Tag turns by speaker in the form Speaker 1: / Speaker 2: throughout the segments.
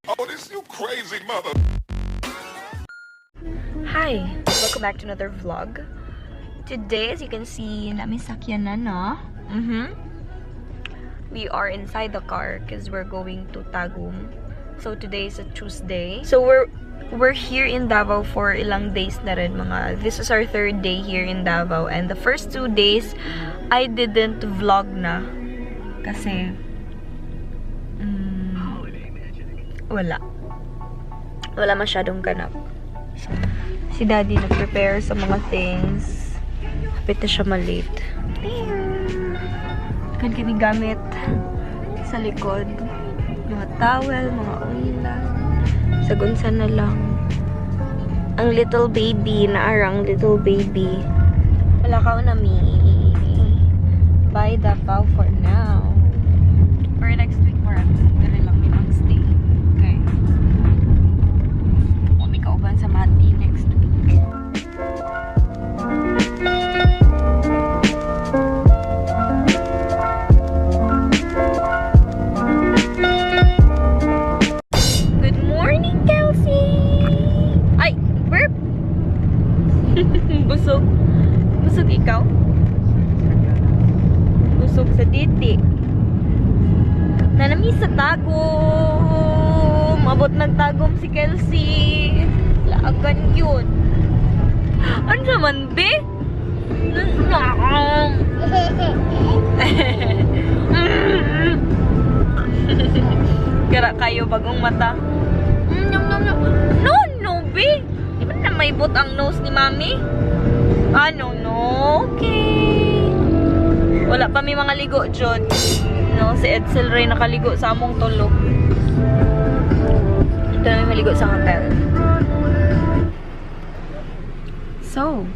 Speaker 1: Oh, this you crazy mother.
Speaker 2: Hi! Welcome back to another vlog. Today, as you can see, nami sakyanan na. We are inside the car because we're going to Tagum. So today is a Tuesday. So we're here in Davao for ilang days na rin mga. This is our third day here in Davao, and the first 2 days I didn't vlog na kasi wala. Wala masyadong ganap. Si Daddy nag-prepare sa mga things. Hapit na siya malate. Kan kami gamit sa likod. Mga towel, mga ulan. Sagunsa na lang. Ang little baby, naarang little baby. Wala ka na mi. Bye Davao for now. For next week, more diri lang mi mag-stay. Okay. Wa mi kauban sa Mati next week. Good morning, Kelsey! Ay, burp! Busog. Busog ikaw? Busog sa titi. Nanami sa Tagum! Abot nagtagum si Kelsey. Laagan yun. Ano naman, be? Gara kayo bagong mata. Nyam, nyam, nyam. No, no, be. Di ba na may bot ang nose ni Mami? Ah, no, no. Okay. Wala pa may mga ligo, John. No, si Edsel Ray nakaligo sa among tulog. Ito na may maligo sa hotel. So,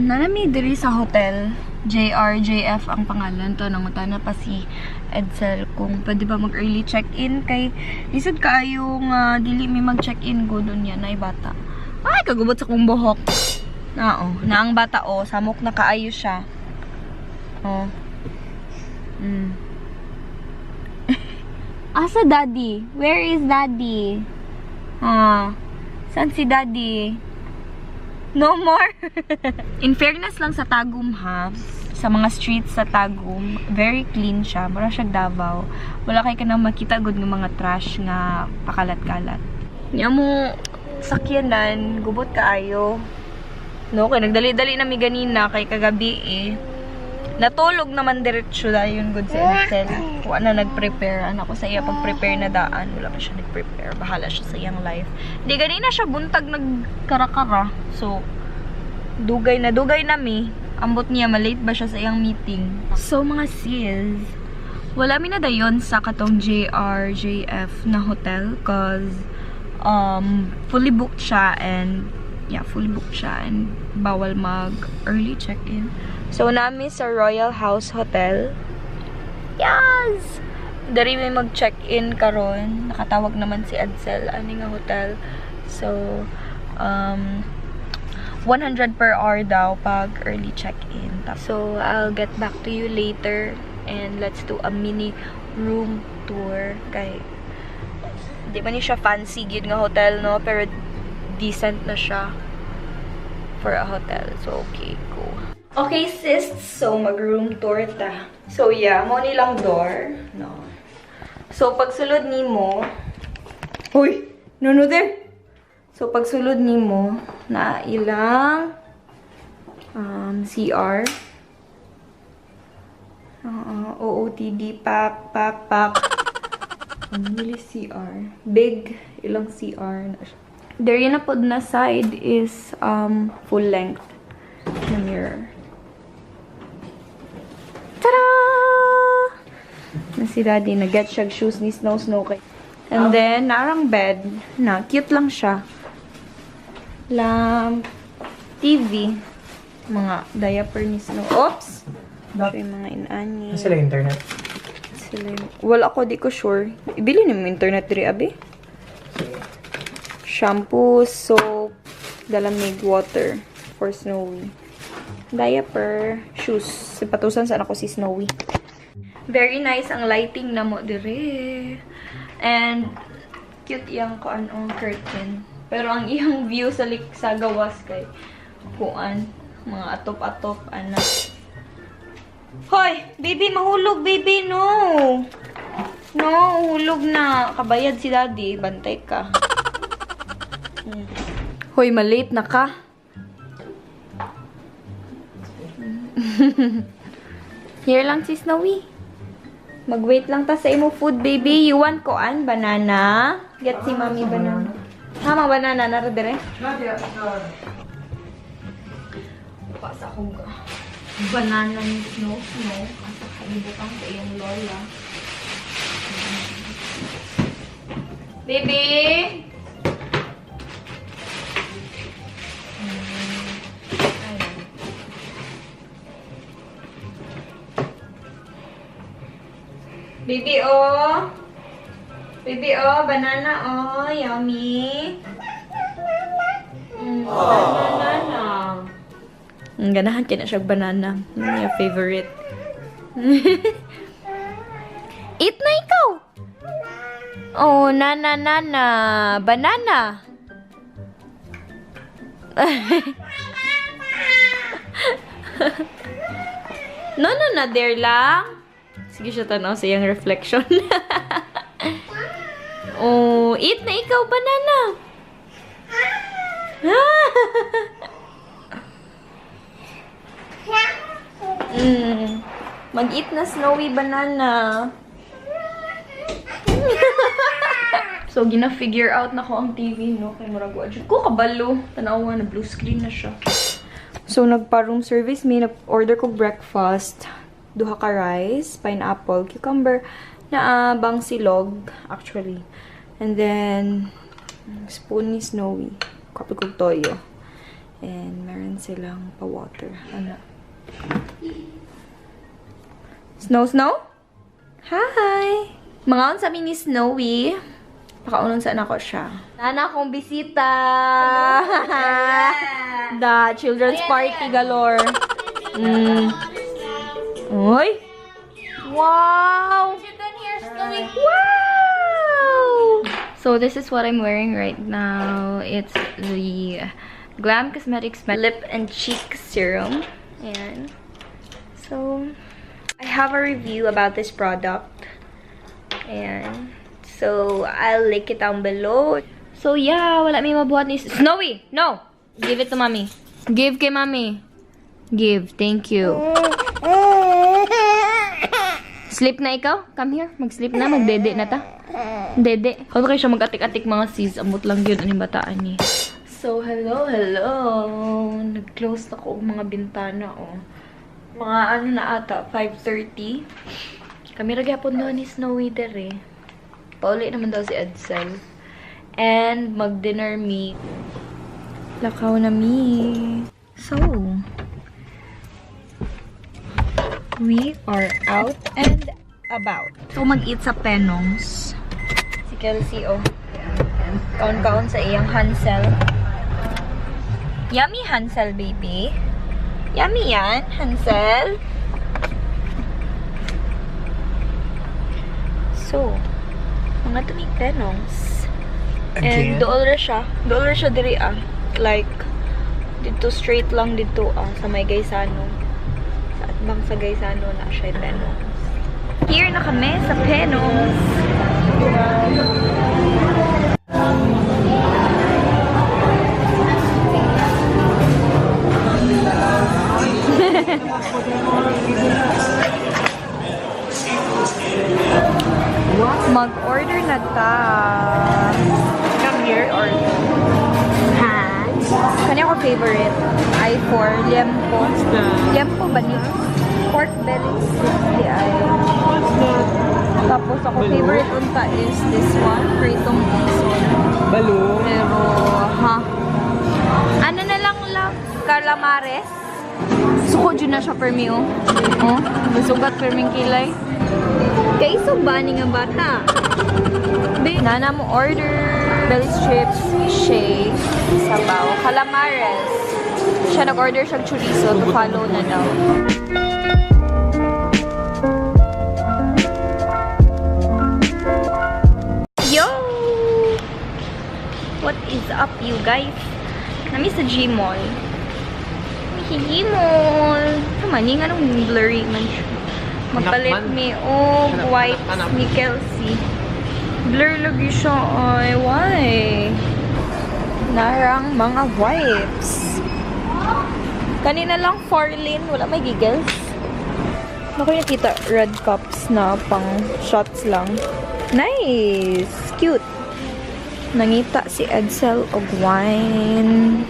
Speaker 2: nanami diri sa hotel. JRJF ang pangalan to. Nangutana pa si Edsel kung pwede ba mag-early check-in kay lisod kaayo nga dili mi mag-check-in go doon niya nay bata. Ay, kagubot sa kong buhok. Nao, na ang bata oh, samok na kaayo siya. Oh. Asa Daddy? Where is Daddy? Ah. Saan si Daddy? No more. In fairness lang sa Tagum ha, sa mga streets sa Tagum, very clean siya. Mura siya Davao. Wala kay kanang makita gud ng mga trash nga pakalat-kalat. Nya mo sakyanan, gubot kaayo. No, kay nagdali-dali na mi ganina kay kagabi eh. Natulog naman diretso dayon gud sa Edsel. Wa na nag-prepare. Anak ko sa iya pag-prepare na daan. Wala pa siya nag-prepare. Bahala siya sa iyang life. Di ganina siya buntag nagkarakara. So, dugay na mi. Ambot niya, malate ba siya sa iyang meeting. So, mga sis, wala mi na dayon sa katong JRJF na hotel cause fully booked siya and yeah, fully booked siya and bawal mag early check-in. So, nami sa Royal House Hotel. Yes! Dari may mag-check-in karon. Nakatawag naman si Edsel ani nga hotel. So, 100 per hour daw pag early check-in. So, I'll get back to you later and let's do a mini room tour. Kay, di ba ni siya fancy gid nga hotel, no? Pero decent na siya for a hotel. So, okay, go. Okay, sis. So, mag-room tour ta. So, yeah. Mo nilang door. No. So, pagsulod nimo... Uy! No, no, there! So, pagsulod nimo, na ilang CR. OOTD, pack, pack, pack. Ano nili CR? Big, ilang CR na siya. There yun na pod na side is full length na mirror. Tada! Na si Daddy, nag-get siya shoes ni Snow Snow kay. And then, narang bed. Na, cute lang siya. Lamp. TV. Mga diaper ni Snow. Oops! Ito yung mga inani.
Speaker 3: Sila internet?
Speaker 2: Sila yung... Wala ako, di ko sure. Ibili ni mo internet diri, abi.
Speaker 3: Sige.
Speaker 2: Shampoo, soap, dalamig, water for Snowy. Diaper, shoes. Sipatusan sana ko si Snowy. Very nice ang lighting na mo dire. And cute iyang kuan ang curtain. Pero ang iyang view sa sa gawas kay kuan, mga atop-atop ana. Hoy, baby, mahulog, baby, no. No, hulog na. Kabayad si daddy, bantay ka. Hoy, malate na ka. Here lang si Snowy. Mag-wait lang ta sa imo food, baby. You want koan? Banana? Get si mommy banana. Ha, mga banana. Nara dire? Pa sa akong banana ni Snow Snow. Asa kaibutang sa iyong lola. Baby! Baby, oh! Baby, oh! Banana, oh! Yummy! Banana. Ganahan kina siya banana. Yung favorite. Eat na ikaw! Oh, nana, nana. Banana. No, no, na. There lang. Sige siya tanaw sa iyang reflection. Oh, eat na ikaw, banana. Mag-eat na, Snowy, banana. So, gina-figure out na ko ang TV, no? Kay murag wa jud ko kabalo. Tanawa na blue screen na siya. So, nagpa-room service mi, nag-order ko breakfast. Duha ka rice, pineapple, cucumber, na bang silog, actually. And then, spoon ni Snowy. Kape kog toyo. And meron silang pa-water. Ano? Snow, Snow? Hi! Mga sa ni Snowy. Pakaunon sa anak ko siya. Nana akong bisita! The children's party galore. Uy! Wow! Wow! So this is what I'm wearing right now. It's the Glam Cosmetics Lip and Cheek Serum. And so I have a review about this product. And so I'll link it down below. So yeah, wala may mabuhat ni Snowy. No, give it to mommy. Give kay mommy. Give. Thank you. Sleep na ikaw? Come here. Mag-sleep na. Magdede na ta. Dede. Kung kayo siya mag-atik-atik mga sis, amot lang yun. Anong bataan ni. So, hello, hello. Nag-close na ko ang mga bintana, oh. Mga ano na ata, 5:30. Kami ra gyapon doon ni Snowy dere. Pauli naman daw si Edsel. And mag-dinner me. Lakaw na mi. So, we are out and about. So, mag-eat sa Penongs. Si Kelsey, oh. Kaon-kaon sa iyang Hansel. Yummy Hansel, baby. Yummy yan, Hansel. So, mga tumig Penongs. And dool ra siya. Dool ra siya diri ah. Like, dito straight lang dito ah. Sa may Gaisano. Sa atbang sa Gaisano na siya Penongs. Here na kami sa Penongs. Mag-order na ta.
Speaker 3: Come here or
Speaker 2: Ha? Kanya ko favorite. I4. Liempo. Liempo ba ni? Pork belly soup di ay. Tapos ako favorite unta is this one. Pritong bison.
Speaker 3: Balu.
Speaker 2: Pero, ha? Ano na lang lang? Calamares? Suko dyan na siya per me, oh. Oh, masugat per ming kilay. Kayso ba ni nga bata? Nana mo order. Belly strips, shake, sabaw, calamares. Siya nag-order siya chorizo to follow na daw. up, you guys? Naa mi sa G-Mall. G-Mall. Tama, ni nga nung blurry man siya. Magpalit
Speaker 3: Anak man.
Speaker 2: mi og
Speaker 3: Anak,
Speaker 2: wipes
Speaker 3: anak, anak.
Speaker 2: ni Kelsey. Blur lagi siya. Ay, why? Narang mga wipes. Kanina lang, Farlin. Wala may giggles. Ako nakita red cups na pang shots lang. Nice! Cute! Nangita si Edsel og wine.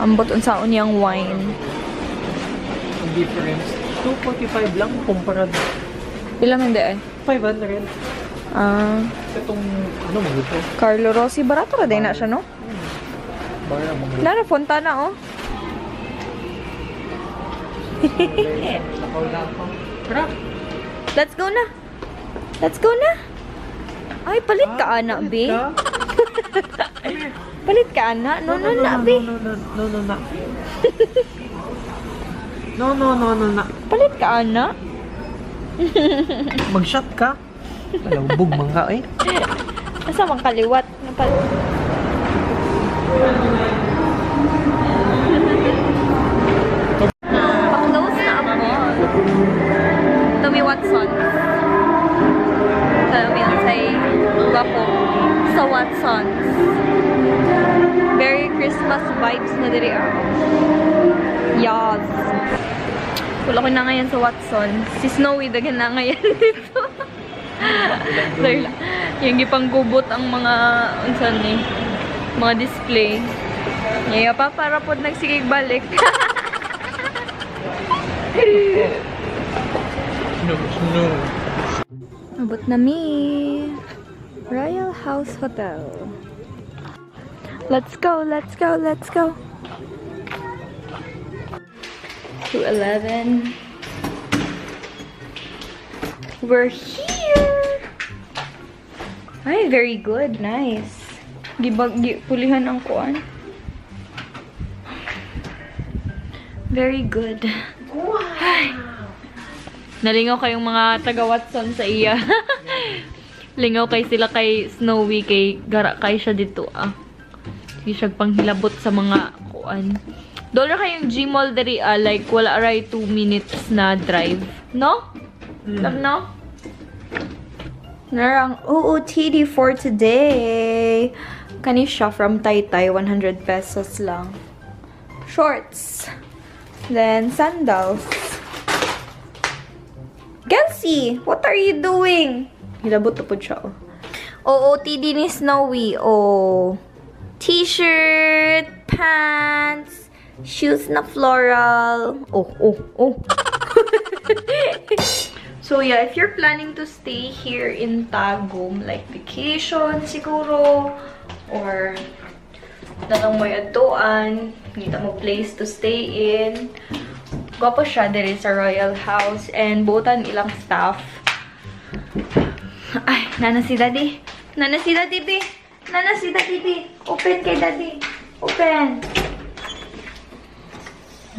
Speaker 2: Ambot unsaon niyang wine.
Speaker 3: Ang difference, 245 lang kumpara
Speaker 2: Pila man di ay?
Speaker 3: 500.
Speaker 2: Ah,
Speaker 3: Itong, ano mo ito?
Speaker 2: Carlo Rossi. Barato ra din na siya, no?
Speaker 3: Bara mo.
Speaker 2: Nara, Fontana, oh.
Speaker 3: Lakaw-lakaw. Tara!
Speaker 2: Let's go na. Let's go na. Ay, palit ka, ana,
Speaker 3: Palit
Speaker 2: be.
Speaker 3: ka?
Speaker 2: Palit ka, ana. No, no, na, be.
Speaker 3: No, no, no, no, no. No, no, no, no, no.
Speaker 2: Palit ka, ana.
Speaker 3: Mag-shot ka? Palawbog man ka eh.
Speaker 2: Asa man kaliwat? Pa-close na ako. Tumi Watsons. Tumi unsay gwapo sa Watsons. Very Christmas vibes na diri ah. Yas. Wala ko na ngayon sa Watsons. Si Snowy daghan na ngayon dito. Sorry lang. Yung gipanggubot ang mga unsa ni mga display. Ngaya pa para pod nagsigig balik.
Speaker 3: No, no.
Speaker 2: Abot na mi. Royal House Hotel. Let's go, let's go, let's go. 2:11. We're here. Ay, very good. Nice. Gibag, gi, pulihan ang kuan. Very good. Ay. Nalingaw kayong mga taga Watson sa iya. Lingaw kay sila kay Snowy, kay gara kay siya dito ah. Sige siya panghilabot sa mga kuan. Dollar kayong G-Mall diri ah, like wala aray 2 minutes na drive. No? Love, no? Narang OOTD for today. Kani siya from Taytay, 100 pesos lang. Shorts. Then sandals. Kelsey, what are you doing? Hilabot na po siya, oh. OOTD ni Snowy, oh. T-shirt, pants, shoes na floral. Oh. So yeah, if you're planning to stay here in Tagum, like vacation siguro, or nalang mo adtuan, ngita mo place to stay in, gwapo siya diri sa Royal House and buotan ilang staff. Ay, nana si Daddy. Nana si Daddy, be. Nana si Daddy, be. Open kay Daddy. Open.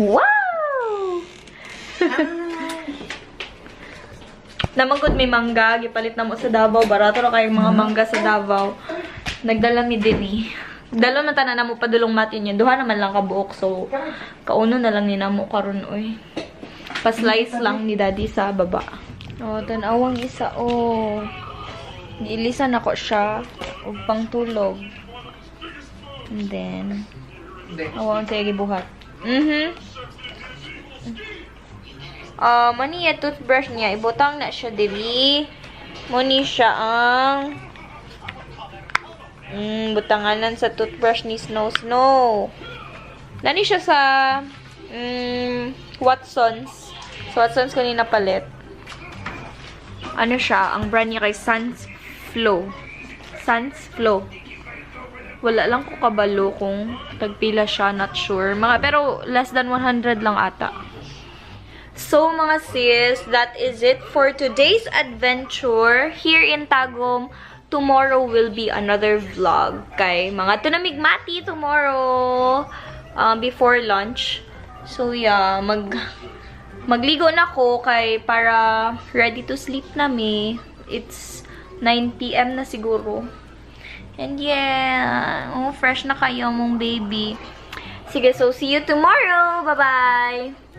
Speaker 2: Wow! Namangkot may mangga, gipalit na mo sa Davao. Barato ra kayong mga mangga sa Davao. Nagdala mi diri. Dala man tanan namo padulong matin yun. Duha naman lang kabuok. So, kauno na lang ni namo karon oy. Pa-slice lang ni Daddy sa baba. Oh, tan-awang isa oh. Giilisan ako siya og pangtulog. And then, awang sa gibuhat. Ah, mani ya toothbrush niya. Ibutang na siya diri. Muni siya ang butanganan sa toothbrush ni Snow Snow. Nani siya sa Watsons. Sa Watsons kanina palit. Ano siya? Ang brand niya kay Sans Flow. Sans Flow. Wala lang ko kabalo kung tagpila siya, not sure. Mga, pero less than 100 lang ata. So, mga sis, that is it for today's adventure here in Tagum. Tomorrow will be another vlog. Kay mga tunamig mati tomorrow before lunch. So, yeah, magligo na ko kay para ready to sleep na mi. It's 9 p.m. na siguro. And yeah, oh, fresh na kaayo among baby. Sige, so see you tomorrow. Bye-bye!